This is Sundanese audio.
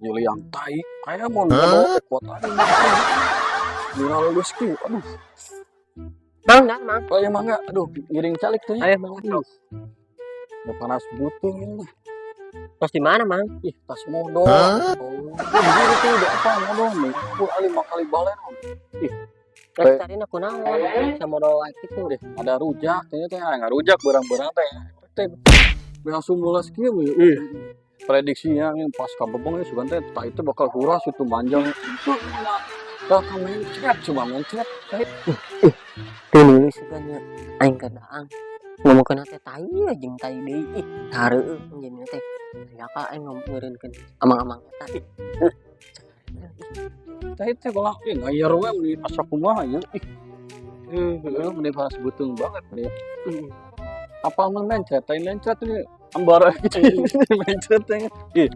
Nyiliang tai kayak mau modol teh kuat aja. Mira geus kieu, aduh. Mang, nah, Mang. Oh ya, mangga, aduh, ngiring calik tuh ya. Ayo, Mang. Aduh. Udah panas butuh ini. Terus di mana, Mang? Ih, tas modol. Oh, begini tuh udah apa modol nih. Gua lima kali balen. Ih, Terus tadi aku naon sama modol gitu. Deh, ada rujak, ternyata teh nggak rujak berang-berang teh. Teh langsung mulas kieu we. Ih, prediksinya yang pas kabebong ya sugan teh tai itu bakal huras itu manjang. Itu bakal mencret, coba mencret. Tai. Tuh sugan nya aing kadaang. Ngomongkeun teh tai we jeung tai deui. Ih, hareueuh jeung teh. Ya ka aing ngomongkeun amang-amang eta. Ih. Tai teh kalau ih ngayar we meuni asa kumaha ya. Ih. Eh, meuni panas beuteung banget nih. Apa mun mencret, tai mencret ini ambara gitu. Mencret teh. Ih,